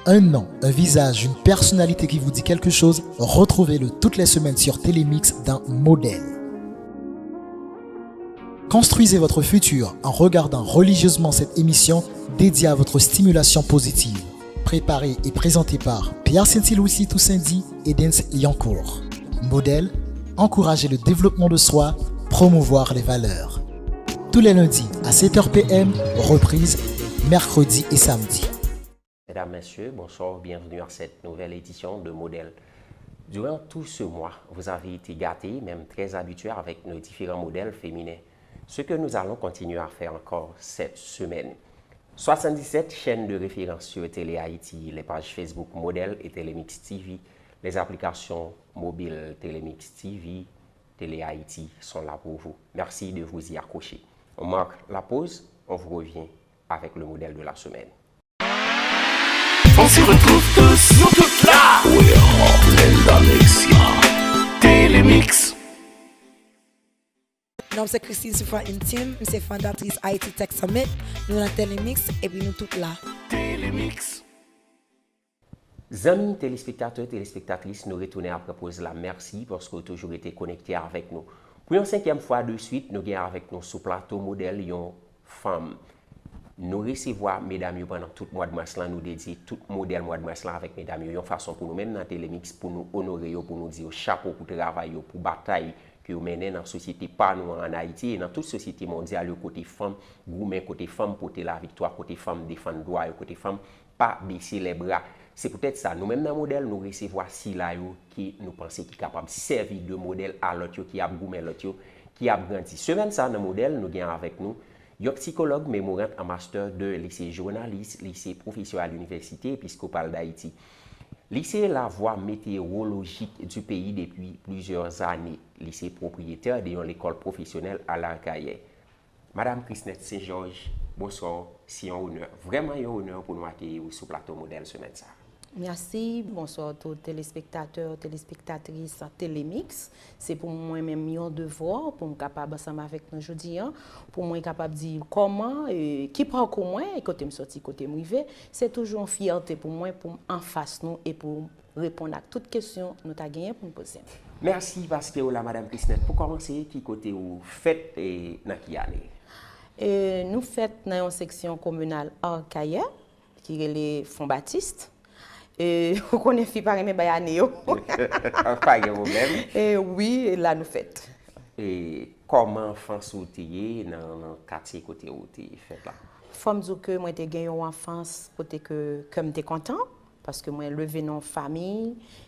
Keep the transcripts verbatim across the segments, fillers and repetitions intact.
Un nom, un visage, une personnalité qui vous dit quelque chose, retrouvez-le toutes les semaines sur Télémix dans Modèle. Construisez votre futur en regardant religieusement cette émission dédiée à votre stimulation positive. Préparée et présentée par Pierre Saint-Louis Toussaint dit et Dens Liancourt. Modèle, encourager le développement de soi, promouvoir les valeurs. Tous les lundis à sept heures P M, reprise mercredi et samedi. Mesdames, Messieurs, bonsoir, bienvenue à cette nouvelle édition de Modèle. Durant tout ce mois, vous avez été gâtés, même très habitués avec nos différents modèles féminins. Ce que nous allons continuer à faire encore cette semaine. Soixante-dix-sept chaînes de référence sur Télé Haïti, les pages Facebook Modèle et Télémix T V, les applications mobiles Télémix T V, Télé Haïti sont là pour vous. Merci de vous y accrocher. On marque la pause, on vous revient avec le modèle de la semaine. On se retrouve tous, nous tous là. We're all in the mix. Télémix. Non, m se Christine Soufran Intime, m se fondatris Haiti Tech Summit. Nou nan Telemix epi nou tout la. Télémix. Zanmi telespektatè, telespektatris, nou retounen apre poz la. Mèsi paske w toujou rete konekte avèk nou. Pou yon senkyèm fwa de swit, nou gen avèk nou sou plato Modèl yon fanm. Nou resevwa medam yo pandan tout mwa de mas lan, nou dedye tout modèl mwa de mas lan avèk medam yo, yon fason pou nou menm nan Telemix, pou nou onore yo, pou nou di yo chapo pou travay yo, pou batay ke yo mennen nan sosyete pa nou an, ann Ayiti, e nan tout sosyete mondyal yo, kote fanm goumen, kote fanm pote laviktwa, kote fanm defann dwa yo, kote fanm pa bese lè bra. Se poutèt sa, nou menm nan Modèl, nou resevwa sila yo ke nou panse ki kapab sèvi de modèl a lòt yo, ki ap goumen lòt yo, ki ap grandi. Semèn sa, nan Modèl, nou gen avèk nou yon psikològ, memorant an master de lise jounalis, lise pwofesè a l'Université Épiscopale d'Haïti. Lycée La Voie Météorologique du pays depuis plusieurs années. Lycée propriétaire de yon lekòl pwofesyonèl a Larkayè. Madam Chrisnette Saint-Georges, bonswa, se yon onè, vrèman yon onè pou nou akeyi w sou plato Modèl semèn sa. Mèsi, bonswa tout telespektatè, telespektatris Telemix. Se pou mwen menm yon devwa pou m kapab ansanm avèk nou jodi a, pou mwen kapab di kòman, e, ki pakou mwen, e kote m soti, kote m rive. Se toujou yon fyète pou mwen pou m anfas nou e pou reponn ak tout kesyon nou ta genyen pou n poze m. Mèsi paske w la, Madam Chrisnette. Pou kòmanse, ki kote ou fèt e nan ki ane? E, nou fèt nan yon seksyon kominal Arcayè, ki rele Fon Batiste. E, ou konnen fi pa renmen bay ane yo. Pa gen pwoblèm. E, wi, e la nou fèt. E kòman anfans ou te ye nan, nan katye kote ou te fèt la? Fò m di w ke mwen te gen yon anfans kote ke kè m te kontan, paske mwen leve nan yon fanmi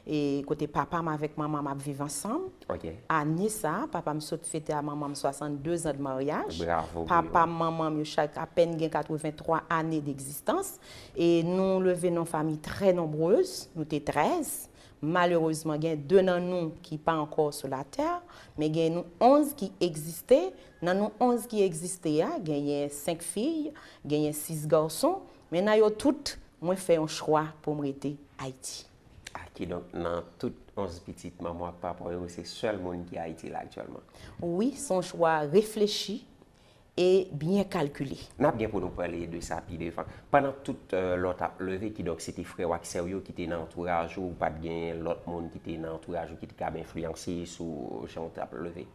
e kote papa m avèk manman m ap viv ansanm. Ok. Ane sa, papa m sot fete a manman m swasanndezan de maryaj. Bravo pou Papa yo. M, manman m, yo chak apèn gen katrevenntwa ane degzistans. E nou leve nan yon fanmi trè nonbrez, nou te trèz. Malerezman, gen de nan nou ki pa ankò sou latè, men gen nou onz ki egziste. Nan nou onz ki egziste a, genyen senk fi, genyen sis gason. Men nan yo tout, mwen fè yon chwa pou m rete Ayiti. A, kidonk, nan tout onz pitit manman w ak papa w yo, se sèl moun ki Ayiti la aktyèlman? Wi, se yon chwa reflechi e byen kalkile. N ap gen pou nou pale de sa pi devan. Pandan tout, eh, lè w t ap leve, kidonk, se te frè w ak sè w yo ki te nan antouraj ou, ou pa t gen lòt moun ki te nan antouraj ou ki te kab enfliyanse sou jan w t ap leve?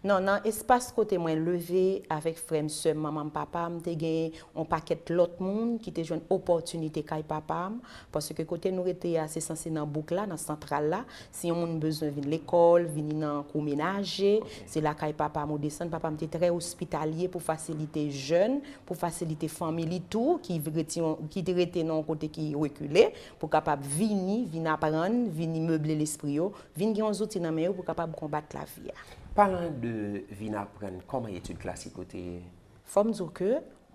Non, nan espas kote mwen leve avèk frè m, sè m, manman m, papa m, te gen yon pakèt lòt moun ki te jwenn opòtinite kay papa m, paske kote nou rete a, se sanse nan bouk la, nan santral la. Si yon moun bezwen vin lekòl, vini nan kou menaje, se lakay papa m ou desann. Papa m te trè ospitalye pou fasilite jèn, pou fasilite fanmi li tou, ki rete, ki te rete nan yon kote ki rekile, pou kapab vini, vin aprann, vini meble lespri yo, vin gen yon zouti nan men yo pou kapab konbat lavi a. Palan de vin aprann, kòman etid klasik ou te ye? Fò m di w ke,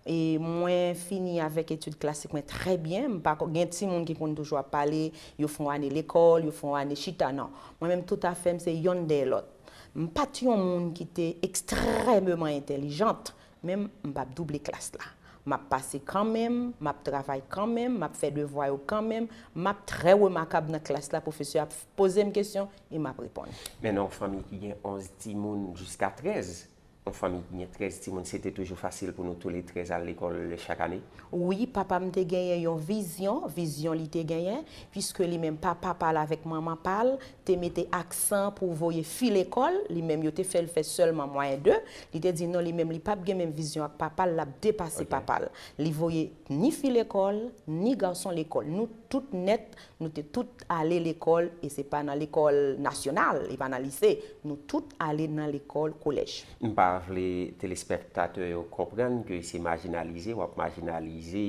e, mwen fini avèk etid klasik mwen trè byen. M pa ko-, gen timoun ki konn toujou ap pale, yo fè yon ane lekòl, yo fè yon ane chita, non. Mwen menm, tout afè m se yonn dèyè lòt. M pa t yon moun ki te ekstrèmeman entèlijant, men m p ap double klas la. M ap pase kanmenm, m ap travay kanmenm, m ap fè devwa yo kanmenm, m ap trè remakab nan klas la, pwofesè ap poze m kesyon e m ap reponn. Men nan yon fanmi ki gen onz timoun jiska trèz, Yon fanmi ki gen trèz timoun, se te toujou fasil pou nou toule trèz al lekòl chak ane? Wi, papa m te genyen yon vizyon, vizyon li te genyen, piske li menm pa papa l avèk manman pa l te mete aksan pou voye fi lekòl, li menm yo te fè l fè sèlman mwayen de, li te di non, li menm li p ap gen menm vizyon ak papa l, l ap depase papa l. Li voye ni fi lekòl, ni gason lekòl. Nou tout nèt, nou te tout ale lekòl, e se pa nan lekòl nasyonal, e pa nan lise, nou tout ale nan lekòl kolèj. M pa vle telespektatè yo konprann ke se majinalize w ap majinalize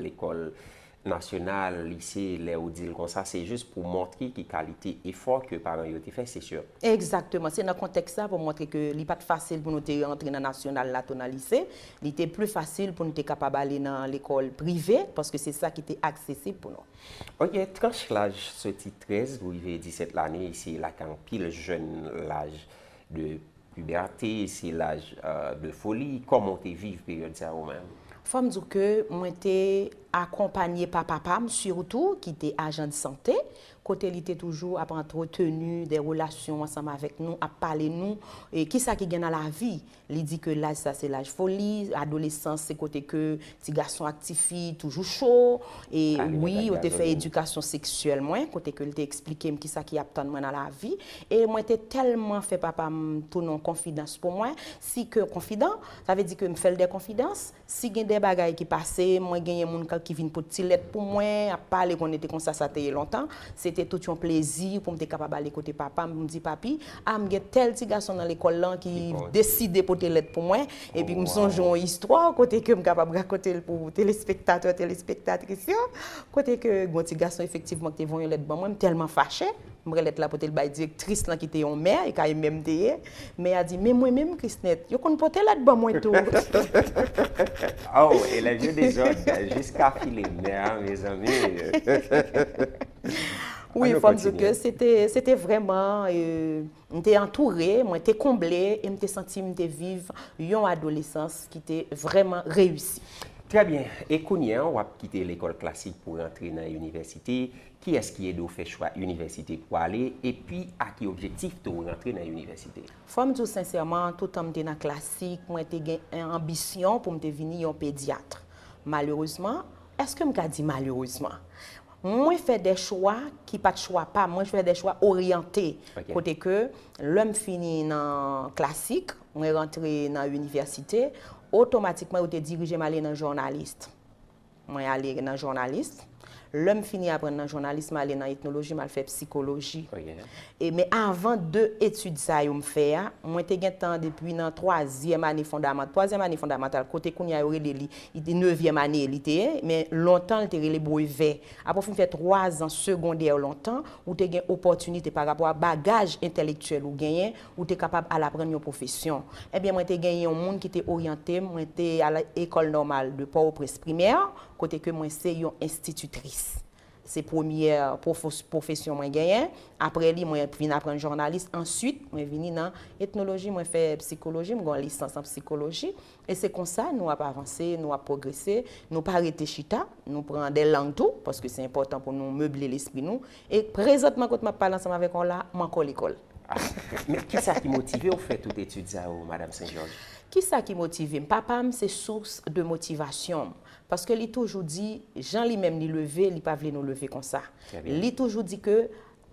lekòl nasyonal, lise, lè ou di l konsa, se jis pou montre ki kalite efò ke paran yo te fè, se si. Egzakteman. Se nan kontèks sa pou montre ke li pa t fasil pou nou te rantre nan nasyonal la tou nan lise. Li te pli fasil pou n te kapab ale nan lekòl prive, paske se sa ki te aksesib pou nou. Ok, tranch laj soti trèz pou rive disèt lane, se la ke anpil jèn laj de pibète, se laj de foli. Kòman w te viv peryòd sa ou menm? Fò m di w ke mwen te akonpanye pa papa m sitou, ki te ajan de sante, kote li te toujou ap antreteni de relasyon ansanm avèk nou, ap pale nou e kisa ki gen nan lavi. Li di ke laj sa se laj foli, adolesans se kote ke ti gason ak ti fi toujou cho. E wi, yo te fè edikasyon seksyèl mwen, kote ke l te eksplike m kisa ki ap tann mwen nan lavi. E mwen te tèlman fè papa m tounen yon konfidans pou mwen, si ke konfidan, sa vle di ke m fè l de konfidans, si gen de bagay ki pase, mwen genyen moun ki vin pot ti lèt pou mwen, ap pale, konnen te konsa sa te ye lontan, se te tout yon plezi pou m te kapab ale kote papa m, pou m di, papi, a, m gen tèl ti gason nan lekòl lan ki deside pote lèt pou mwen, epi m sonje yon istwa kote ke m kapab rakonte l pou telespektatè, telespektatris yo, kote ke gen yon ti gason efektivman ki te voye yon lèt ban mwen, m tèlman fache, m pran lèt la pote l bay direktris lan ki te yon mè, e kay mè m te ye, mè a di, men mwen menm Krisnèt, yo konn pote lèt ban mwen tou. Oh, elèv yo dezòd, jiska file mè a, mezanmi. Wi, fò m di w ke se te, se te vrèman, e, m te antoure, mwen te konble, e m te santi m te viv yon adolesans ki te vrèman reyisi. Trè byen. E kounye a, w ap kite lekòl klasik pou w rantre nan inivèsite. Kiyès ki ede w fè chwa inivèsite pou w ale, epi a ki objektif tou w rantre nan inivèsite? Fò m di w sensèman, toutan m te nan klasik, mwen te gen anbisyon pou m te vini yon pedyat. Malerezman, èske m ka di malerezman? Mwen fè de chwa ki pa t chwa pa m, mwen fè de chwa oryante. Kote ke, lè m fini nan klasik, mwen rantre nan inivèsite, otomatikman yo te dirije m ale nan jounalis. Mwen ale nan jounalis. Lè m fini aprann nan jounalis, m ale nan etnoloji, m al fè psikoloji. E, men avan de etid sa yo m fè a, mwen te gentan depi nan twazyèm ane fondamant-, twazyèm ane fondamantal, kote kounye a yo rele li, li te nevyèm ane li te ye, men lontan li te rele brevè. Apre w fin fè twazan segondè lontan, ou te gen opòtinite pa rapò a bagaj entèlektyèl ou genyen, ou te kapab al aprann yon pwofesyon. Ebyen, mwen te genyen yon moun ki te oryante m, mwen te al École Normale de Port-au-Prince Primaire, kote ke mwen se yon enstititris. Se premyè pwofes-, pwofesyon mwen genyen. Apre li, mwen vin aprann jounalis. Answit, mwen vini nan etnoloji, mwen fè psikoloji, mwen gen yon lisans an psikoloji. E se konsa nou ap avanse, nou ap pwogrese, nou pa rete chita, nou pran de lang tou, paske se enpòtan pou nou meble lespri nou. E prezantman, kote m ap pale ansanm avèk ou la, m ankò lekòl. Men kisa ki motive w fè tout etid sa yo, Madanm Sen Jòj? Kisa ki motive m? Papa m se sous de motivasyon m. Paske li toujou di, jan li menm li leve, li pa vle nou leve konsa. Li toujou di ke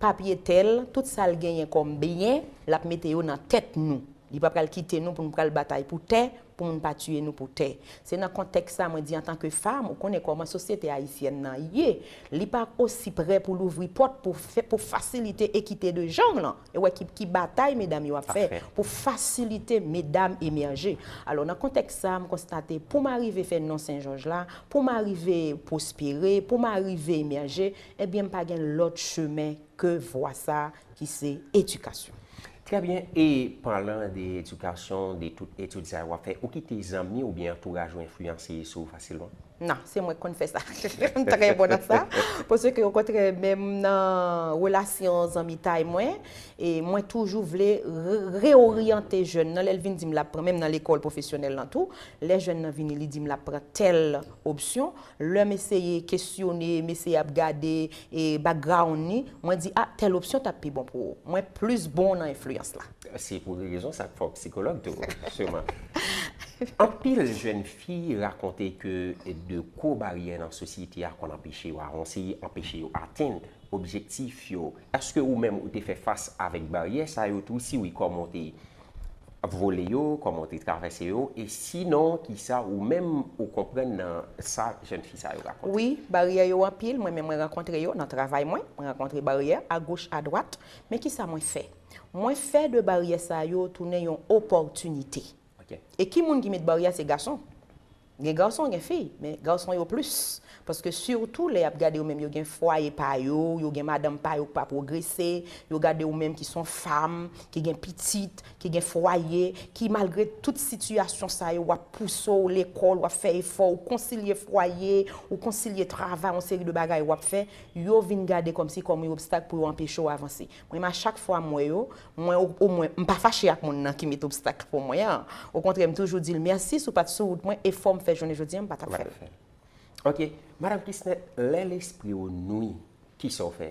papye tèl, tout sa l genyen kòm byen, l ap mete yo nan tèt nou. Li pa pral kite nou pou nou pral batay pou tè, pou moun pa tiye nou pou tè. Se nan kontèks sa mwen di antanke fanm, ou konnen kòman sosyete ayisyèn nan ye, li pa osi prè pou louvri pòt pou fè, pou fasilite ekite de janr lan. E wè ki, ki batay medam yo ap fè pou fasilite medam emèje. Alò, nan kontèks sa, m konstate pou m arive fè non Sen Jòj la, pou m arive pwospere, pou m arive emèje, ebyen, m pa gen lòt chemen ke vwa sa ki se edikasyon. Trè byen. E palan de edikasyon, de tout etid sa yo w ap fè, ou kite zanmi oubyen antouraj ou enfliyanse sou ou fasilman? Non, se mwen ki konn fè sa. M trè bon nan sa. Paske okontrè, menm nan relasyon zanmitay mwen, e mwen toujou vle re- reoryante jèn nan. Lè l vin di m l ap pran, menm nan lekòl pwofesyonèl lan tou, lè jèn nan vini, li di m l ap pran tèl opsyon, lè m eseye kesyone, m eseye ap gade e background ni, mwen di, a, tèl opsyon t ap pi bon pou ou. Mwen plis bon nan enfliyans la. Se pou rezon sa k fè w psikològ tou, jisteman. Anpil jèn fi rakonte ke de gwo baryè nan sosyete a konn anpeche yo avanse, anpeche yo atenn objektif yo. Èske ou menm ou te fè fas avèk baryè sa yo tou? Si wi, kòman w te vole yo, kòman w te travèse yo? E sinon, kisa ou menm ou konprann nan sa jèn fi sa yo rakonte? Wi, baryè yo anpil, mwen menm mwen rankontre yo nan travay mwen, mwen rankontre baryè agoch, adwat, men kisa mwen fè? Mwen fè de baryè sa yo tounen yon opòtinite. Ok. E ki moun ki met baryè? Se gason. Gen gason, gen fi, men gason yo plis. Paske sitou lè y ap gade yo menm, yo gen fwaye pa yo, yo gen madanm pa yo ki pa pwogrese, yo gade yo menm ki se yon fanm, ki gen pitit, ki gen fwaye, ki malgre tout sitiyasyon sa yo, w ap pouse w lekòl, w ap fè efò, ou konsilye fwaye, ou konsilye travay, yon seri de bagay w ap fè, yo vin gade kòmsi kòm yon obstak pou yo anpeche w avanse. Mwen menm a chak fwa m wè yo, mwen o- omwen, m pa fache ak moun nan ki met obstak pou mwen an. Okontrè, m toujou di l mèsi si w pa t sou wout mwen, efò m fè jounen jodi a, m pa t ap fè l. Ok, Madanm Chrisnette, lè lespri w nwi, kisa w fè?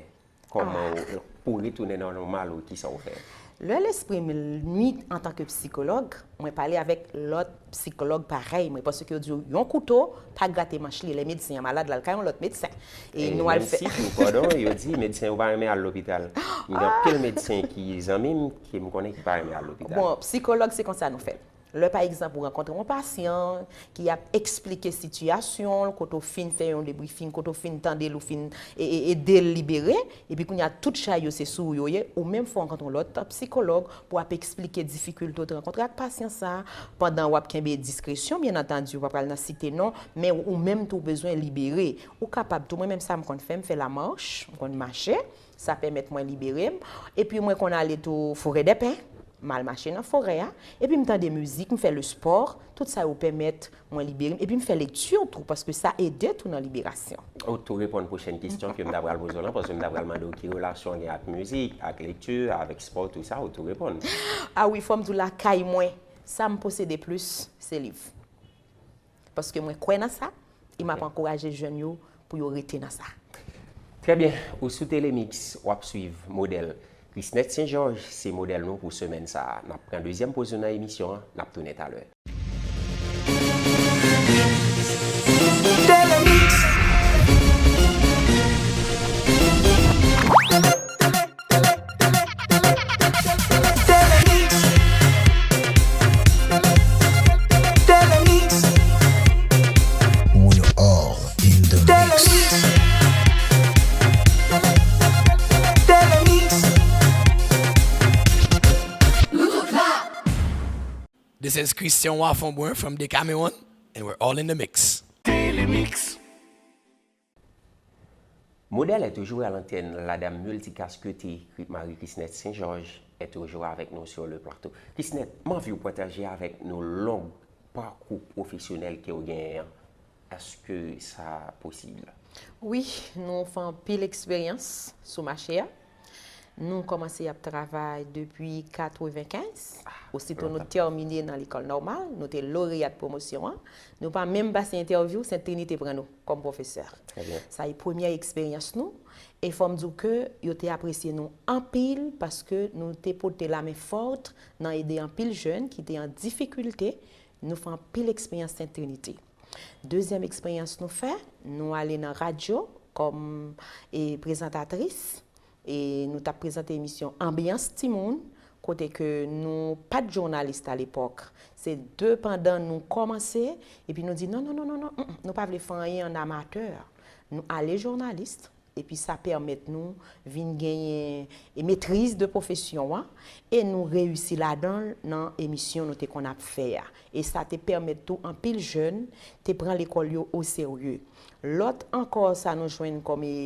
Kòman w, pou w retounen nan nòmal ou, kisa w fè? Lè lespri m nwi antanke psikològ, mwen pale avèk lòt psikològ parèy mwen, paske yo di yon kouto pa grate manch li, lè medsen an malad, l al kay yon lòt medsen. E nou al Menm fè si tou, pardon, yo di medsen yo pa renmen al lopital. Gen anpil medsen ki zanmi m, ke m konnen ki pa renmen al lopital. Bon, psikològ, se konsa nou fè l. Lè, pa egzanp, ou rankontre yon pasyan ki ap eksplike sitiyasyon l, kote w fin fè yon debriefing, kote w fin tande l, ou fin e- e- ede l libere, epi kounye a tout chay yo se sou ou yo ye, ou menm fò w rankontre yon lòt psikològ pou ap eksplike difikilte w te rankontre ak pasyan sa a, pandan w ap kenbe diskresyon, byen antandi, ou pa pral nan site non, men ou menm tou w bezwen libere. Ou kapab tou, mwen menm sa m konn fè, m fè lamach, m konn mache, sa pèmèt mwen libere m, epi mwen konn ale tou Forêt des Pins, m al mache nan forè a, epi m tande mizik, m fè le sport, tout sa yo pèmèt mwen libere m, epi m fè lekti tou, paske sa ede tou nan liberasyon. Ou tou reponn pwochèn kesyon ke m ta pral poze w lan, paske m ta pral mande w ki relasyon w gen ak mizik, ak lekti, avèk spò, tou sa, ou tou reponn. A wi, fò m di w lakay mwen, sa m posede plis, se liv. Paske mwen kwè nan sa, e m ap ankouraje jèn yo pou yo rete nan sa. Trè byen, ou sou Telemix, w ap swiv modèl. Chrisnette Saint Georges se modèl nou pou semèn sa a. N ap pran dezyèm poz nou nan emisyon an, n ap tounen talè. Telemix. Telemix. Telemix. We are all in the mix. Telemix. Telemix. This is Christian Wafonbrun from Decameron, and we're all in the mix. Telemix. Modèl est toujours à l'antenne, la dame multicasquetée, Marie Chrisnette Saint-Georges est toujours avec nous sur le plateau. Chrisnette, m anvi w pataje avèk nou long pakou pwofesyonèl ke w genyen an. Èske sa posib? Wi, nou fè anpil eksperyans sou mache a. Nou kòmanse ap travay depi katrevenkenz. Osito nou tèmine nan lekòl nòmal, nou te loreyat pwomosyon an. Nou pa menm pase entèvyou, Sent Trinite pran nou kòm pwofesè. Trè byen. Sa e premyè eksperyans nou. E fò m di w ke yo te apresye nou anpil paske nou te pote lamen fòt nan ede anpil jèn ki te an difikilte. Nou fè anpil eksperyans Sent Trinite. Dezyèm eksperyans nou fè, nou ale nan radyo kòm e, prezantatris. E nou t ap prezante emisyon Anbyans Timoun, kote ke nou pa t jounalis alepòk. Se depandan nou kòmanse, epi nou di non, non, non, non, non, mm, mm, nou pa vle fè anyen an amatè. Nou ale jounalis, epi sa pèmèt nou vin genyen e, metriz de pwofesyon an, e nou reyisi ladan l nan emisyon nou te konn ap fè a. E sa te pèmèt tou anpil jèn te pran lekòl yo oserye. Lòt ankò sa nou jwenn kòm e,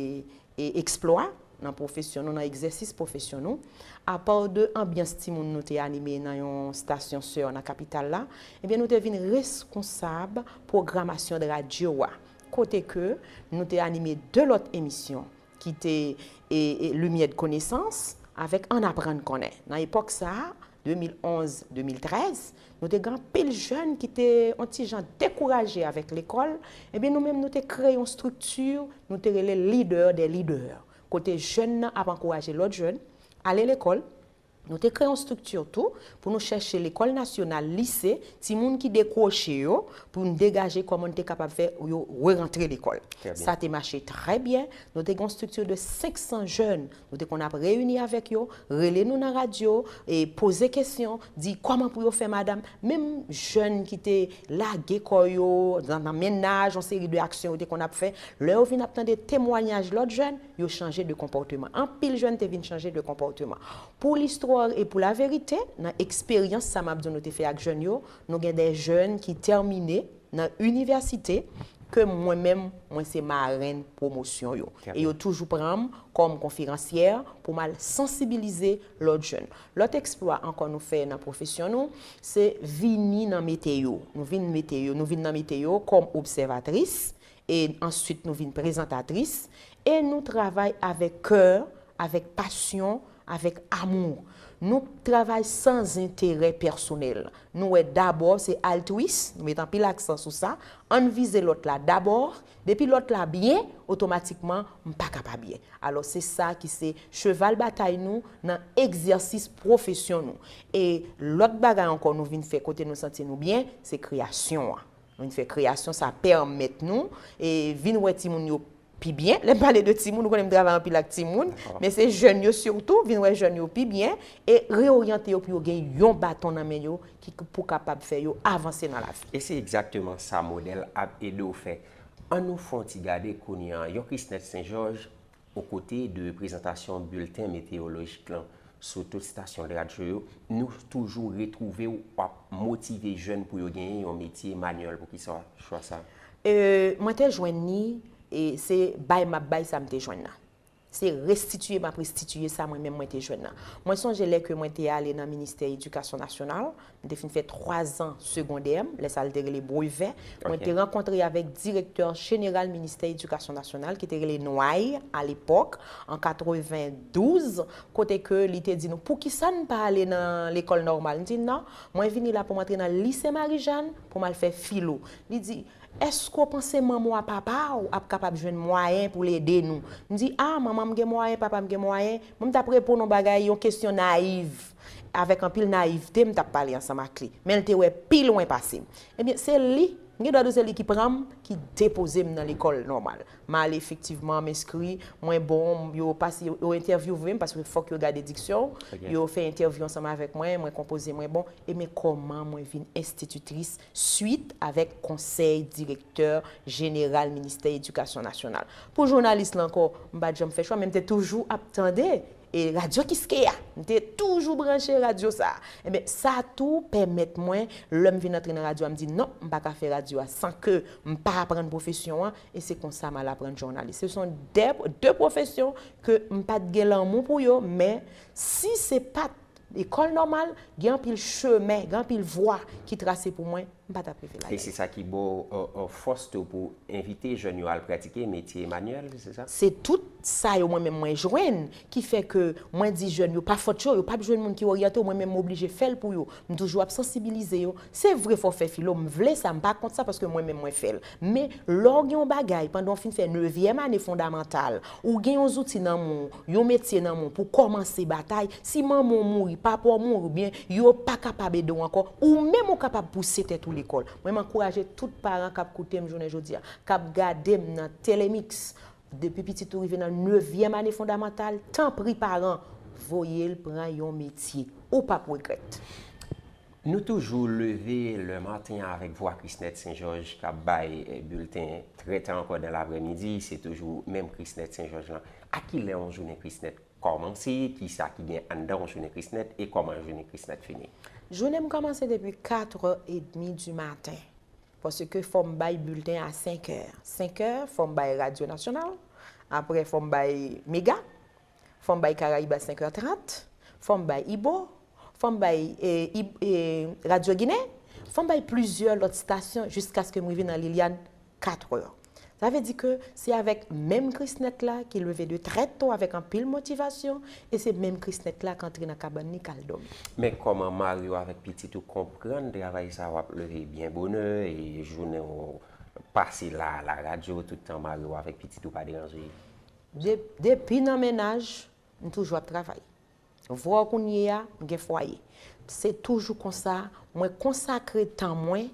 e eksplwa nan pwofesyon nou, nan egzèsis pwofesyon nou, apa de Anbyans Timoun nou te anime nan yon stasyon sè nan kapital la, ebyen nou te vin reskonsab pwogramasyon de radyo a. kote ke nou te anime de lòt emisyon ki te e, e, Limyè de Konesans avèk Ann Aprann Konnen. Nan epòk sa a, de mil onz, de mil trèz, nou te gen anpil jèn ki te yon ti jan dekouraje avèk lekòl. Ebyen, nou menm, nou te kreye yon estrikti, nou te rele Leader des Leaders, kote jèn nan ap ankouraje lòt jèn ale lekòl. Nou te kreye yon estrikti tou pou nou chèche lekòl nasyonal, lise, timoun ki dekwoche yo, pou n degaje kòman n te kapab fè yo rerantre lekòl. Sa te mache trè byen. Nou te gen yon estrikti de senk san jèn. Nou te konn ap reyini avèk yo, rele nou nan radyo, e poze kesyon, di kòman pou yo fè, madanm. Menm jèn ki te lage kò yo nan, nan mennaj, yon seri de aksyon yo te konn ap fè, lè yo vin ap tande temwayaj lòt jèn, yo chanje de konpòteman. Anpil jèn te vin chanje de konpòteman. Pou listwa e pou laverite, nan eksperyans sa m ap di w nou te fè ak jèn yo, nou gen de jèn ki tèmine nan inivèsite ke mwen menm, mwen se marenn pwomosyon yo. E yo toujou pran m kòm konferansyè pou m al sansibilize lòt jèn. Lòt eksplwa ankò nou fè nan pwofesyon nou, se vini nan meteyo. Nou vin meteyo, nou vin nan meteyo kòm obsèvatris, e answit nou vin prezantatris, e nou travay avèk kè, avèk pasyon, avèk amou. Nou travay san enterè pèsonèl. Nou wè dabò se altwis, nou met anpil aksan sou sa, ann vize lòt la dabò, depi lòt la byen, otomatikman, m pa ka pa byen. Alò, se sa ki se cheval batay nou nan egzèsis pwofesyon nou. E lòt bagay ankò nou vin fè kote nou santi nou byen, se kreyasyon an. Nou vin fè kreyasyon, sa pèmèt nou, e, vin wè timoun yo pi byen. Lè m pale de timoun, ou konnen m travay anpil ak timoun, men se jèn yo sitou, vin wè jèn yo pi byen e reoryante yo pou yo gen yon baton nan men yo ki pou kapab fè yo avanse nan lavi. E se egzakteman sa modèl ap ede w fè. Ann nou fè yon ti gade kounye a, yon Christnette Saint-Georges, okote de prezantasyon bilten meteyolojik lan sou tout estasyon radyo yo, nou toujou retwouve w ap motive jèn pou yo genyen yon metye manyèl. Poukisa chwa sa? E, mwen te jwenn li, e se bay m ap bay sa m te jwenn nan. Se restitiye m ap restitiye sa mwen menm mwen te jwenn nan. Mwen sonje lè ke mwen te ale nan ministè edikasyon nasyonal, m te fin fè twa zan segondè m, lè sa l te rele brevè, mwen te rankontre avèk direktè jeneral ministè edikasyon nasyonal ki te rele Nway a lepòk, an katrevendouz, kote ke li te di nou, "Poukisa n pa ale nan lekòl nòmal?" M di, "Non, mwen vini la pou m antre nan lise Marijàn pou m al fè filo." Li di, "Èske w panse manman w a papa w ap kapab jwenn mwayen pou l ede nou?" M di, "A, manman m gen mwayen, papa m gen mwayen." Mwen m t ap reponn yon bagay, yon kesyon nayiv. Avèk anpil nayivte, m t ap pale ansanm ak li. Men l te wè pi lwen pase m. Ebyen, se li, m gen dwa di w se li ki pran m, ki depoze m nan lekòl nòmal. M ale efektivman, m enskri, mwen bon, yo pase, yo entèvyouve m, paske fòk yo gade diksyon w. Yo fè entèvyou ansanm avèk mwen, mwen konpoze, mwen bon. E men kòman mwen vin enstititris swit avèk konsèy direktè jeneral ministè edikasyon nasyonal. Pou jounalis la ankò, m pa t janm fè chwa, men m te toujou ap tande e radyo Kiskeya. M te toujou branche radyo sa a. Ebyen, sa tou pèmèt mwen, lè m vin antre nan radyo a, m di, "Non, m pa ka fè radyo a san ke m pa aprann pwofesyon an," e se konsa m al aprann jounalis. Se son de, de pwofesyon ke m pa t gen lanmou pou yo, men si se pa t lekòl nòmal, gen anpil chemen, gen anpil vwa ki trase pou mwen, m pa t ap rive la. E se sa ki ba w, e, e, fòs tou pou envite jèn yo al pratike metye manyèl, se sa? Se tout sa yo mwen menm mwen jwenn ki fè ke mwen di jèn yo, pa fòt yo, yo p ap jwenn moun ki oryante yo, mwen menm m oblije fè l pou yo. M toujou ap sansibilize yo. Se vre fò w fè filo, m vle sa, m pa kont sa paske mwen menm mwen fè l. Men lè w gen yon bagay, pandan w fin fè nevyèm ane fondamantal, ou gen yon zouti nan men w, yon metye nan men w pou kòmanse batay, si manman w mouri, papa w mouri, oubyen yo pa kapab ede w ankò, ou menm ou kapab pouse tèt ou lekòl. Mwen, m ankouraje tout paran k ap koute m jounen jodi a, k ap gade m nan Telemix, depi pitit ou rive nan nevyèm ane fondamantal, tanpri paran, voye l pran yon metye. Ou p ap regrèt. Nou toujou leve le maten avèk vwa Christnette Saint-Georges k ap bay, eh, bilten trè ta ankò dan laprèmidi. Se toujou menm Christnette Saint-Georges lan. A kilè yon jounen Christnette kòmanse? Kisa ki gen anndan yon jounen Christnette? E kòman yon jounen Christnette fini? Jounen m kòmanse depi katrè edmi di maten. Paske fò m bay bilten a senkè. Senkè, fò m bay Radyo Nasyonal. Apre, fò m bay Mega. Fò m bay Caraïbes a senkè trant, fò m bay Ibo, fò m bay, e, Ib-, e, Radyo Ginen, fò m bay plizyè lòt estasyon jiskaske m rive nan Liliane katrè. Sa vle di ke se avèk menm Krisnèt la ki leve de trè to avèk anpil motivasyon, e se menm Krisnèt la k antre nan kabann li k al dòmi. Men kòman mari w avèk pitit ou konprann travay sa w ap leve byen bonè e jounen w pase la, la radyo, tout tan mari w avèk pitit ou pa deranje? De, depi nan mennaj, m toujou ap travay. Vwa w kounye a, m gen fwaye. Se toujou konsa, mwen konsakre tan mwen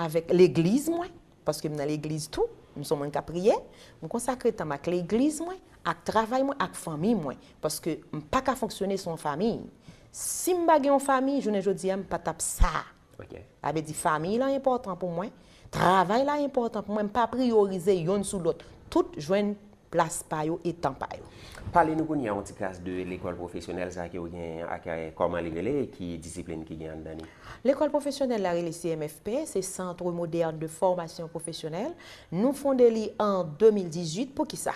avèk legliz mwen, paske m nan legliz tou, m se yon moun k ap priye, m konsakre tan m ak legliz mwen, ak travay mwen, ak fanmi mwen, paske m pa ka fonksyone san yon fanmi. Si m pa gen yon fanmi, jounen jodi a, m pa t ap sa. Ok. Sa vle di fanmi la enpòtan pou mwen, travay la enpòtan pou mwen, m pa priyorize yonn sou lòt. Tout jwenn plas pa yo e tan pa yo. Pale nou kounye a yon ti kras de lekòl pwofesyonèl sa ke w gen ak, eh, kòman li rele e ki disiplin ki gen anndan li. Lekòl pwofesyonèl la rele C M F P, se Centre Moderne de Formation Professionnelle. Nou fonde li an de mil dizuit. Poukisa?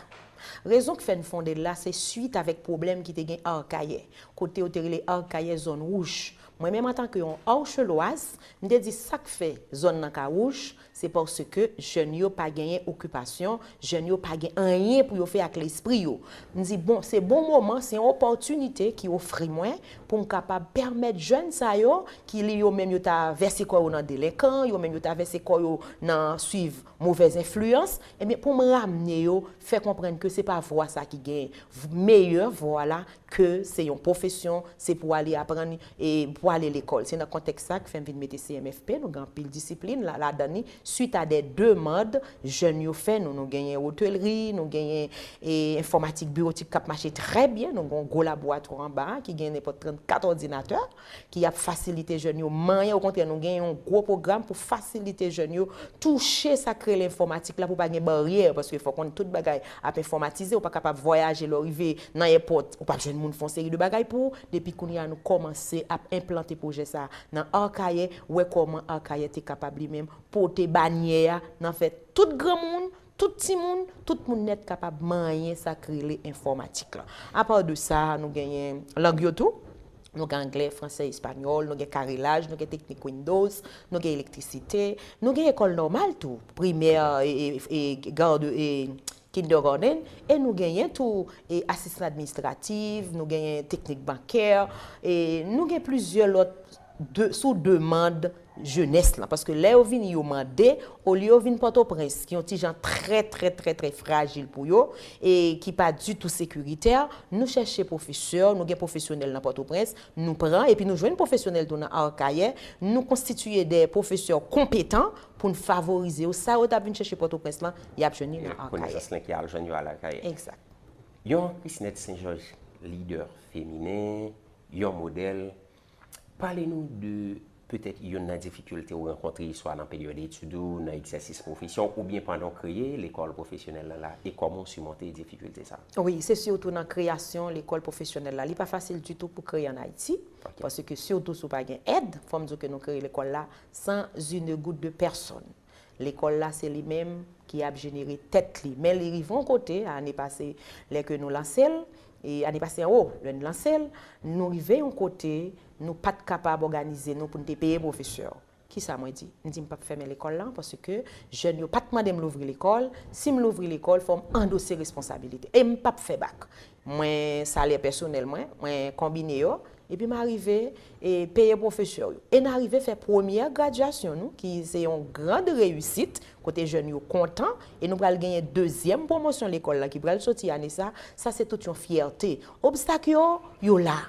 Rezon k fè n fonde l la, se swit avèk pwoblèm ki te gen Akayè, kote yo te rele Akayè zòn wouj. Mwen menm antanke yon Orchelloise, m te di sa k fè zòn nan ka wouj, se paske jèn yo pa genyen okipasyon, jèn yo pa gen anyen pou yo fè ak lespri yo. M di bon, se bon moman, se yon opòtinite ki ofri mwen pou m kapab pèmèt jèn sa yo, ki li yo menm yo ta vèse kò yo nan delenkan, yo menm yo ta vèse kò yo nan swiv movèz enfliyans, ebyen pou m ramne yo, fè konprann ke se pa vwa sa ki gen meyè vwa la, ke se yon pwofesyon, se pou ale aprann e pou ale lekòl. Se nan kontèks sa k fè m vin mete C M F P, nou gen anpil disiplin la, ladan li, swit a de demann jèn yo fè nou. Nou genyen otelri, nou genyen e, enfòmatik biwotik k ap mache trè byen, nou gen yon gwo laboratwa anba a ki gen nenpòt trannkat òdinatè ki ap fasilite jèn yo manyen. Okontrè, nou gen yon gwo pwogram pou fasilite jèn yo touche sa k rele enfòmatik la pou pa gen baryè, paske fòk konn tout bagay ap enfòmatize, ou pa kapab vwayaje lè w rive nan èpòt, ou p ap jwenn moun fè yon seri de bagay pou ou. Depi kounye a, nou kòmanse ap enplante pwojè sa a nan Akayè, wè kòman Akayè te kapab li menm pote banyè a nan fè tout granmoun, tout timoun, tout moun nèt kapab manyen sa k rele enfòmatik la. Apa de sa, nou genyen lang yo tou. Nou gen anglè, fransè, espanyòl, nou gen karelaj, nou gen teknik Windows, nou gen elektrisite, nou gen lekòl nòmal tou, primè, e, e, e, gard, e, kindergarten, e nou genyen tou e, asistan administratif, nou genyen teknik bankè, e nou gen plizyè lòt de, sou demann jenès lan. Paske lè yo vini, yo mande, olye yo vin Pòtoprens, ki yon ti jan trè, trè, trè, trè frajil pou yo, e ki pa ditou sekiritè, nou chèche pwofesè, nou gen pwofesyonèl nan Pòtoprens, nou pran, epi nou jwenn pwofesyonèl tou nan Akayè, nou konstitiye de pwofesè konpetan pou n favorize yo. Sa yo t ap vin chèche Pòtoprens lan, y ap jwenn li nan Akayè. Konesans lan ki al jwenn yo al Akayè. Egzak. Yon Chrisnette Saint-Georges, lidè feminen, yon modèl. Pale nou de petèt youn nan difikilte ou rankontre, swa nan peryòd etid ou, nan egzèsis pwofesyon, oubyen pandan w kreye lekòl pwofesyonèl lan la, e kòman w simonte difikilte sa? Wi, se sitou nan kreyasyon lekòl pwofesyonèl la. Li pa fasil ditou pou kreye ann Ayiti, paske sitou si w pa gen èd, fò m di w ke nou kreye lekòl la sans une goutte de personne. Lekòl la, se li menm ki ap jenere tèt li. Men li rive yon kote, ane pase, lè ke nou lanse l, e ane pase an wo, lè n lanse l, nou rive yon kote, nou pa t kapab òganize nou pou n te peye pwofesè. Kisa mwen di? M di m p ap fèmen lekòl lan, paske jèn yo pa t mande m louvri lekòl. Si m louvri lekòl, fò m andose responsabilite. E m p ap fè bak. Mwen, salè pèsonèl mwen, mwen konbine yo, epi m arive e peye pwofesè yo. E n arive fè premyè gradyasyon nou, ki se yon grand reyisit, kote jèn yo kontan, e nou pral genyen dezyèm pwomosyon lekòl la ki pral soti ane sa. Sa se tout yon fyète. Obstak yo, yo la.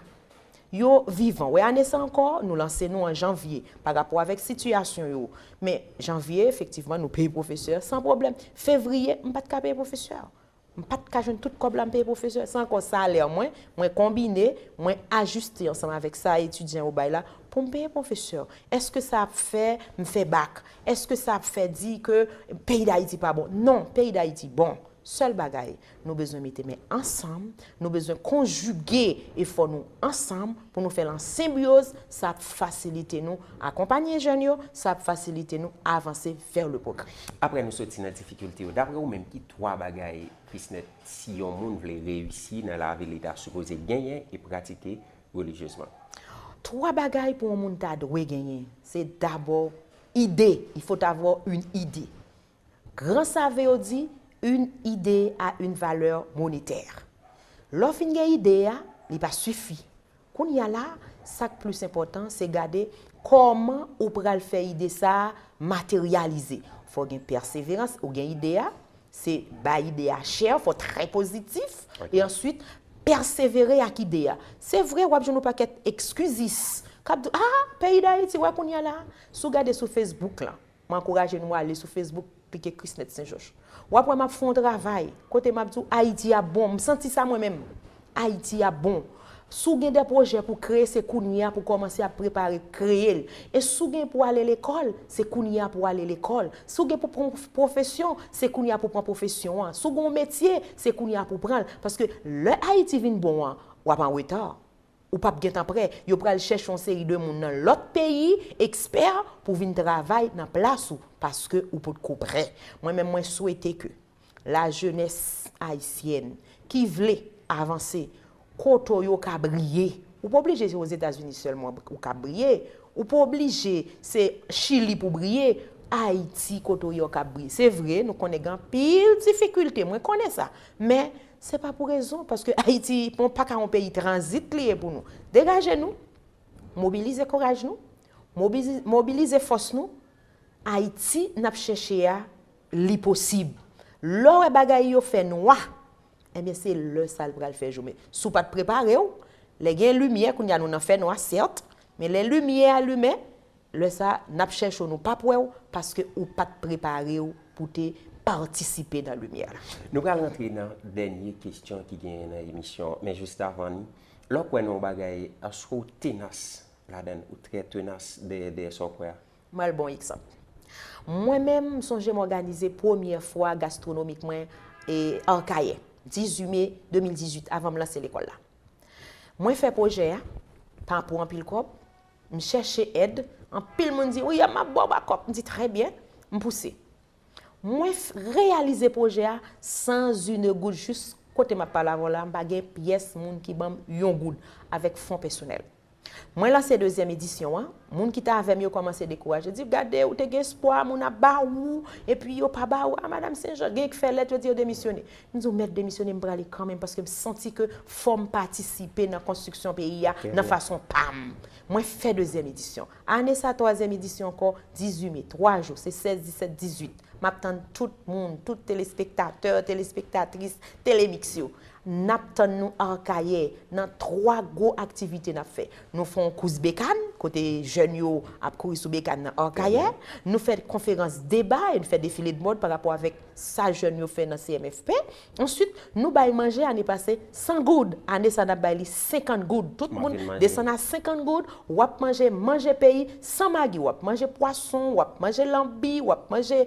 Yo vivan. Wè, ane sa ankò, nou lanse nou an janvye. Pa rapò avèk sitiyasyon yo. Men, janvye, efektivman, nou peye pwofesè san pwoblèm. Fevriye, m pa t ka peye pwofesè. M pa t ka jwenn tout kòb la m peye pwofesè. Se ankò salè mwen, mwen konbine, mwen ajiste ansanm avèk sa etidyan yo bay la pou m peye pwofesè. Èske sa ap fè m fè bak? Èske sa ap fè di ke peyi Dayiti pa bon? Non, peyi Dayiti bon. Sèl bagay, nou bezwen mete men ansanm, nou bezwen konjige efò nou ansanm pou nou fè l an senbyoz, sa ap fasilite nou akonpanye jèn yo, sa ap fasilite nou avanse vers le progrès. Apre nou soti nan difikilte yo, daprè ou menm, ki twa bagay, Chrisnette, si yon moun vle reyisi nan lavi, li ta sipoze genyen e pratike relijyezman? Twa bagay pou yon moun ta dwe genyen, se dabò ide, il faut avoir une idée. Gran save yo di, Une idée a une valeur monétaire. Lè w fin gen ide a, li pa sifi. Kounye a la, sa k plis enpòtan, se gade kòman ou pral fè ide sa a materyalize. Fò w gen pèseverans, ou gen ide a, se bay ide a chè, fò w trè pozitif, e answit, pèsevere ak ide a. Se vre, w ap jwenn yon pakèt ekskizis k ap di, ah, peyi Dayiti, wè kounye a la, si w gade sou Facebook lan, mwen ankouraje nou ale sou Facebook, klike Chrisnette Saint Georges. W ap wè m ap fè yon travay kote m ap di w Ayiti ap bon. M santi sa mwen menm. Ayiti ap bon. Si w gen de pwojè pou kreye, se kounye a pou w kòmanse ap prepare kreye l. E si w gen pou w ale lekòl, se kounye a pou w ale lekòl. Si w gen pou pran pwofesyon, se kounye a pou w pran pwofesyon an. Si w gen yon metye, se kounye a pou w pran l. Paske lè Ayiti vin bon an, w ap an reta. Ou p ap gentan prè. Yo pral chèche yon seri de moun nan lòt peyi, ekspè, pou vin travay nan plas ou, paske ou potko prè. Mwen menm, mwen swete ke lajenès ayisyèn ki vle avanse, kote yo ka briye. Ou pa oblije se Ozetazini sèlman ou ka briye. Ou pa oblije se Chili pou briye. Ayiti, kote yo ka briye. Se vre, nou konnen gen anpil difikilte, mwen konnen sa. Men, se pa pou rezon, paske Ayiti, bon, pa ka yon peyi tranzit li ye pou nou. Degaje nou, mobilize kouraj nou, mobilize, mobilize fòs nou. Ayiti, n ap chèche a, li posib. Lè w wè bagay yo fè nwa, ebyen, se lè sa l pral fè jou. Men, si w pa t prepare w, lè gen limyè, kounye a nou nan fènwa, sèt, men lè limyè a limen, lè sa, n ap chèche w, nou p ap wè w, paske ou pa t prepare w pou te patisipe nan limyè la. Nou pral rantre nan dènye kesyon ki genyen nan emisyon an, men jis avan ni, lè w kwè nan yon bagay, èske w tenas ladan l, ou trè tenas dèyè, dèyè sa w kwè a? Mwen al bon egzanp. Mwen menm, m sonje m òganize premyè fwa gastwonomik mwen, e, Akayè, dizuit me de mil dizuit, avan m lanse lekòl la. Mwen fè pwojè a, pa pou anpil kòb, m chèche èd, anpil moun di, "Wi, m ap ba w bakòp." M di, "Trè byen," m pouse. Mwen f-, reyalize pwojè a sans une goutte, jis kote m ap pale avè w la, m pa gen pyès moun ki ban m yon goud avèk fon pèsonèl. Mwen lanse dezyèm edisyon an, moun ki t avè m yo kòmanse dekouraje, di, "Gade, ou te gen espwa, moun ap ba ou, epi yo pa ba ou, a, Madanm Sen Jòj, gen k fè lèt, yo di yo demisyone." M di, "Ou mèt demisyone, m prale kanmenm, paske m santi ke fò m patisipe nan konstriksyon peyi a, nan fason pa m." Mwen fè dezyèm edisyon. Ane sa, twazyèm edisyon ankò, dizuit me, twa jou, se sèz, disèt, dizuit. M ap tann tout moun, tout telespektatè, telespektatris, Telemix yo. N ap tann nou Akayè nan twa gwo aktivite n ap fè. Nou fè yon kous bekàn, kote jèn yo ap kouri sou bekàn nan Akayè. Nou fè konferans deba e nou fè defile de mòd pa rapò avèk sa jèn yo fè nan C M F P. Answit, nou bay manje ane pase san goud. Ane sa, n ap bay li senkant goud. Tout moun desann a senkant goud. W ap manje, manje peyi, san magi. W ap manje pwason, w ap manje lanbi, w ap manje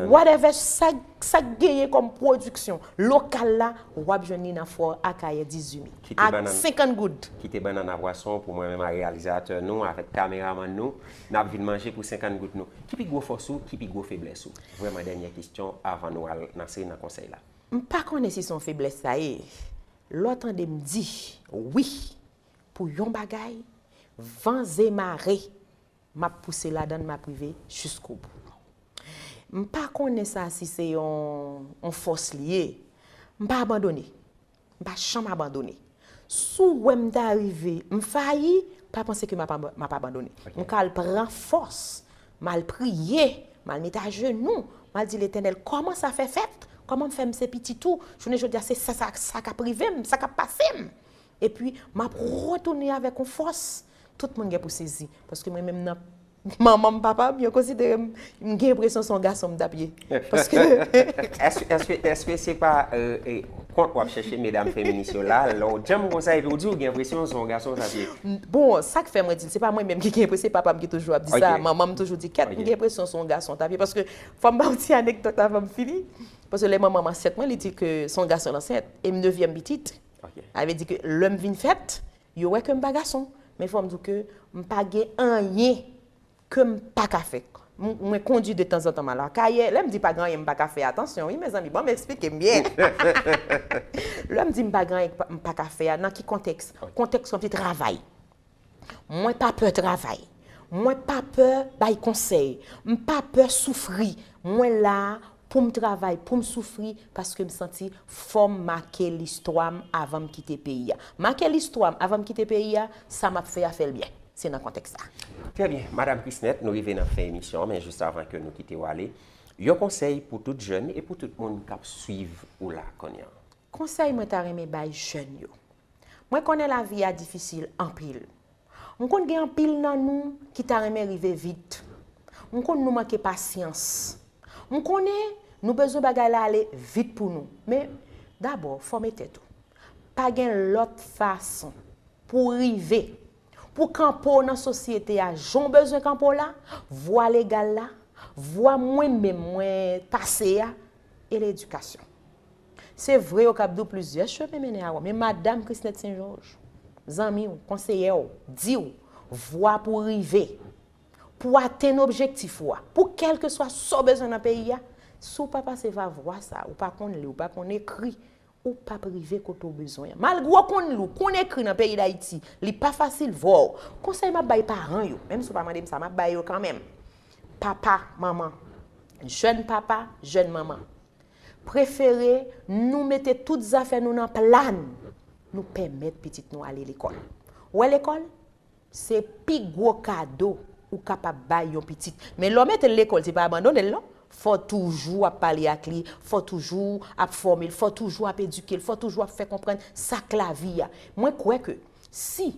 whatever, sa, sa k genyen kòm pwodiksyon lokal la, w ap jwenn li nan fò Akayè dizuit me. Ak senkant goud. Kite bannann a pwason pou mwen menm ak reyalizatè nou, avèk kameramann nou, n ap vin manje pou senkant goud nou. Ki pi gwo fòs ou, ki pi gwo feblès ou? Vrèman, dènyè kesyon avan nou al nan seri nan konsèy la. M pa konnen si se yon feblès sa ye. Lè w tande m di wi pou yon bagay, van ze mare, m ap pouse ladan l, m ap rive jiskobou. M pa konnen sa si se yon, yon fòs li ye. M pa abandone. M pa janm abandone. Si w wè m ta rive, m fayi, pa panse ke m ap, m ap abandone. M ka al pran fòs, m al priye, m al met ajenou, m al di, "Letènèl, kòman sa fè fèt? Kòman m fè m se pitit ou? Jounen jodi a, se sa, sa, sa k ap rive m, sa k ap pase m." Epi, m ap retounen avèk yon fòs. Tout moun gen pou sezi. Paske mwen menm nan manman m, papa m, yo konsidere m, m gen enpresyon se yon gason m t ap ye. Paske Èske, èske, èske se pa, euh, e, kont w ap chèche medam feminis yo la, lè w djanm konsa epi w di w gen enpresyon se yon gason w t ap ye? Bon, sa k fè mwen di l, se pa mwen menm ki gen enpresyon, se papa m ki toujou ap di sa, manman m toujou di, "Kèt, m gen enpresyon se yon gason w t ap ye." Paske fò m ba w ti anekdòt avan m fini. Paske lè manman m ansent mwen, li di ke se yon gason l ansent, e m nevyèm pitit. Sa vle di ke lè m vin fèt, yo wè ke m pa gason. Men fò m di w ke m pa gen anyen ke m pa ka fè. M, mwen kondui de tanzantan m al Akayè. Lè m di pa gen anyen m pa ka fè, atansyon, wi, mezanmi, ban m eksplike m byen. Lè m di m pa gen anyen m pa ka fè a, nan ki kontèks? Kontèks yon ti travay. Mwen pa pè travay. Mwen pa pè bay konsèy. M pa pè soufri. Mwen la pou m travay, pou m soufri, paske m santi fò m make listwa m avan m kite peyi a. Make listwa m avan m kite peyi a, sa m ap fè a, fè l byen. Se nan kontèks sa. Trè byen, Madanm Chrisnette, nou rive nan fen emisyon an, men jis avan ke nou kite w ale, yon konsèy pou tout jèn e pou tout moun k ap swiv ou la kounye a. Konsèy mwen ta renmen bay jèn yo. Mwen konnen lavi a difisil anpil. M konn gen anpil nan nou ki ta renmen rive vit. M konn nou manke pasyans. M konnen nou bezwen bagay la ale vit pou nou. Men, dabò, fòme tèt ou. Pa gen lòt fason pou w rive, pou w kanpe w nan sosyete a jan w bezwen kanpe w la, vwa legal la, vwa mwen menm mwen pase a, e ledikasyon. Se vre yo kab di w plizyè chemen mennen a Wòm, men Madanm Chrisnette Saint Georges, zanmi w, konseyè w, di w vwa pou w rive, pou w atenn objektif ou a, pou kèlkeswa sa w bezwen nan peyi a, si w pa pase va vwa sa, ou pa konn li, ou pa konn ekri, ou p ap rive kote w bezwen an. Malgre w konn li, w konn ekri nan peyi Dayiti, li pa fasil vwa w. Konsèy m ap bay paran yo, menm si w pa mande m sa, m ap bay yo kanmenm. Papa, manman, jèn papa, jèn manman. Prefere nou mete tout zafè nou nan plan, nou pèmèt pitit nou ale lekòl. Ou wè lekòl? Se pi gwo kado ou kapab bay yon pitit. Men lè w mete l lekòl, se pa abandone l non. Fò w toujou ap pale ak li, fò w toujou ap fòme l, fò w toujou ap edike l, fò w toujou ap fè konprann sa k lavi a. Mwen kwè ke si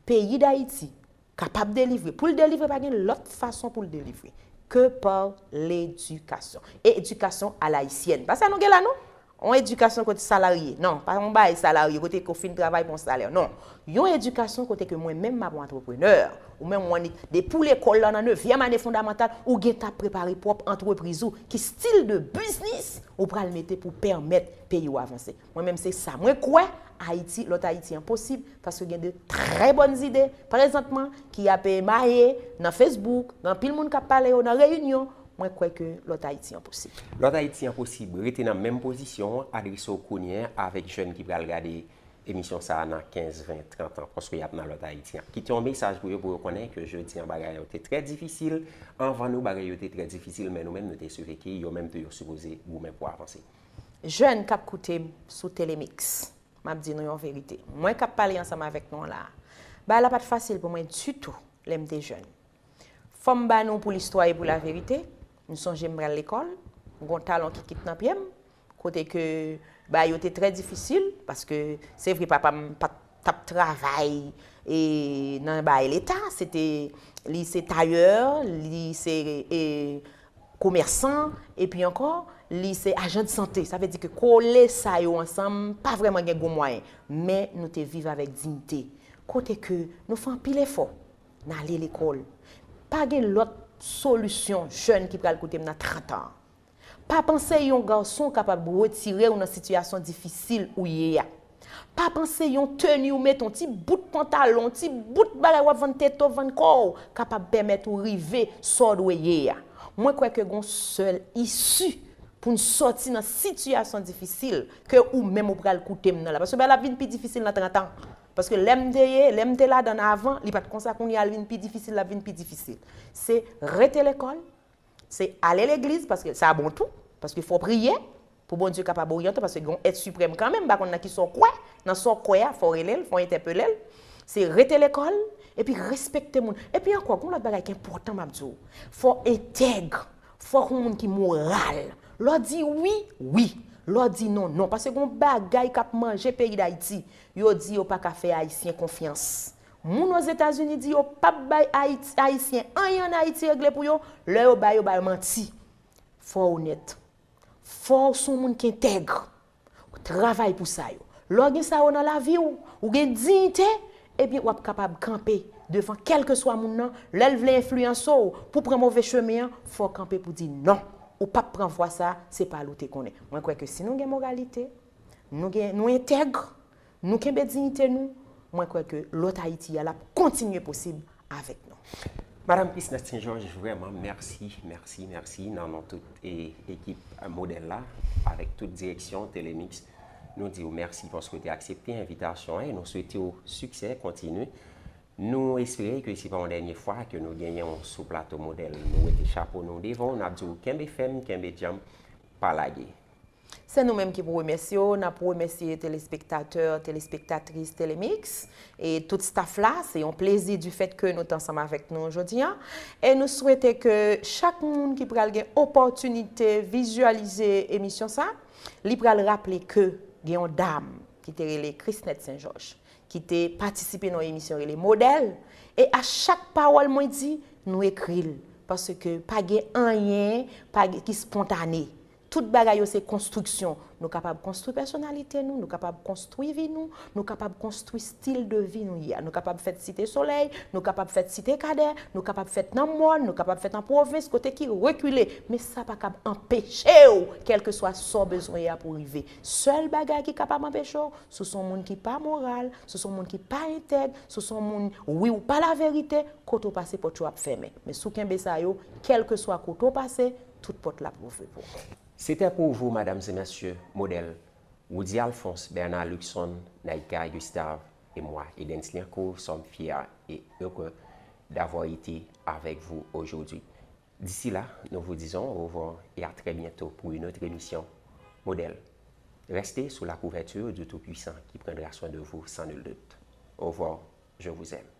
peyi Dayiti kapab delivre, pou l delivre, pa gen lòt fason pou l delivre ke pa ledikasyon. E edikasyon alayisyèn. Pa sa nou gen la non. Yon edikasyon kote salarye. Non, pa yon bagay salarye, kote ke w fin travay pou yon salè. Non. Yon edikasyon kote ke mwen menm m ap yon antreprenè. Ou menm w annik, depi w lekòl la nan nevyèm ane fondamantal, ou gentan ap prepare pwòp antrepriz ou. Ki stil de biznis ou pral mete pou pèmèt peyi w avanse? Mwen menm se sa. Mwen kwè Ayiti, lòt Ayiti an posib, paske gen de trè bòn zide prezantman ki ap maye nan Facebook, gen anpil moun k ap pale yo nan reyinyon, mwen kwè ke lòt Ayiti an posib. Lòt Ayiti an posib. Rete nan menm pozisyon an, adrese w kounye a avèk jèn ki pral gade emisyon sa a nan kenz, ven, trant an, paske y ap nan lòt Ayiti an. Kite yon mesaj pou yo, pou yo konnen ke jodi an bagay yo te trè difisil, anvan nou bagay yo te trè difisil, men nou menm nou te siveye yo menm tou yo sipoze goumen pou avanse. Jèn k ap koute m sou Telemix, m ap di nou yon verite. Mwen k ap pale ansanm avèk nou an la a, bagay la pa t fasil pou mwen ditou lè m te jèn. Fò m ba nou pou listwa e pou laverite. M sonje m pral lekòl, m gon talon ki kit nan pye m, kote ke bagay yo te trè difisil, paske se vre papa m pa t ap travay e nan bagay leta, se te, li se tayè, li se e, komèsan, epi ankò, li se ajan de sante. Sa vle di ke kole sa yo ansanm, pa vrèman gen gwo mwayen, men nou te viv avèk diyite. Kote ke nou fè anpil efò, n ale lekòl. Pa gen lòt solisyon, jèn ki pral koute m nan trant an. Pa panse yon gason kapab retire w nan sitiyasyon difisil ou ye a. Pa panse yon teni ou mete, yon ti bout pantalon, yon ti bout bagay w ap vann tete w, vann kò w, kapab pèmèt ou rive sa w dwe ye a. Mwen kwè ke gon sèl isi pou n sòti nan sitiyasyon difisil ke ou menm ou pral koute m nan la. Paske bagay la ap vin pi difisil nan trant an. Paske lè m te ye, lè m te ladan l avan, li pa t konsa, kounye a l vin pi difisil, l ap vin pi difisil. Se rete lekòl, se ale legliz, paske sa bon tou, paske fò w priye pou Bondye kapab oryante w, paske gen yon èt siprèm kanmenm, m pa konn nan kisa w kwè, nan sa w kwè a, fò w rele l, fò w entèpele l. Se rete lekòl, epi respekte moun. Epi ankò, gen yon lòt bagay ki enpòtan m ap di w. Fò w entèg, fò w yon moun ki moral. Lè w di wi, wi. Lè w di non, non. Paske gen yon bagay k ap manje peyi Dayiti. Yo di yo pa ka fè Ayisyen konfyans. Moun Ozetazini di yo p ap bay Ayiti, Ayisyen anyen ann Ayiti regle pou yo, lè yo bay, yo bay manti. Fò w onèt. Fò w se yon moun ki entèg. Travay pou sa yo. Lè w gen sa yo nan lavi w, ou gen diyite, ebyen w ap kapab kanpe devan kèlkeswa moun nan, lè l vle enfliyanse w pou pran move chemen an, fò w kanpe pou di non. Ou p ap pran vwa sa, se pa li w te konnen. Mwen kwè ke si nou gen moralite, nou gen, nou entèg, nou kenbe diyite nou, mwen kwè ke lòt Ayiti a l ap kontinye posib avèk nou. Madanm Chrisnette Saint Georges, vrèman, mèsi, mèsi, mèsi, nan non tout e, ekip Modèl la, avèk tout direksyon Telemix, nou di w mèsi paske w te aksepte envitasyon an e nou swete w siksè kontini. Nou espere ke se pa yon dènye fwa ke nou genyen w sou plato Modèl. Nou wete chapo nou devan w, n ap di w kenbe fèm, kenbe djanm. pa lage. Se nou menm ki pou remèsye w, n ap remèsye telespektatè, telespektatris Telemix e tout staff la. Se yon plezi du fait ke nou t ansanm avèk nou jodi a. E nou swete ke chak moun ki pral gen opòtinite vizyalize emisyon sa, li pral raple ke gen yon dam ki te rele Chrisnette Saint-Georges, ki te patisipe nan yon emisyon rele Modèl. E a chak pawòl mwen di, nou ekri l. Paske pa gen anyen pa gen, ki spontane. Tout bagay yo se konstriksyon. Nou kapab konstwi pèsonalite nou, nou kapab konstwi vi nou, nou kapab konstwi stil de vi nou ye a. Nou kapab fèt Site Solèy, nou kapab fèt Site Kadè, nou kapab fèt nan mòn, nou kapab fèt an pwovens, kote ki rekile. Men sa pa kab anpeche w, kèlkeswa sa w bezwen ye a pou rive. Sèl bagay ki kapab anpeche w, si w se yon moun ki pa moral, si w se yon moun ki pa entèg, si w se yon moun wi ou pa laverite, kote w pase pòt yo ap fèmen. Men si w kenbe sa yo, kèlkeswa kote w pase, tout pòt la ap ouvri pou ou. C'était pour vous, mesdames et messieurs, Modèl, Roudy Alphonse, Bernard Luckson, Naïka Gustave et moi, Edens Liancourt, sommes fiers et heureux d'avoir été avec vous aujourd'hui. D'ici là, nous vous disons au revoir et à très bientôt pour une autre émission Modèl. Restez sous la couverture du Tout-Puissant qui prendra soin de vous sans nul doute. Au revoir, je vous aime.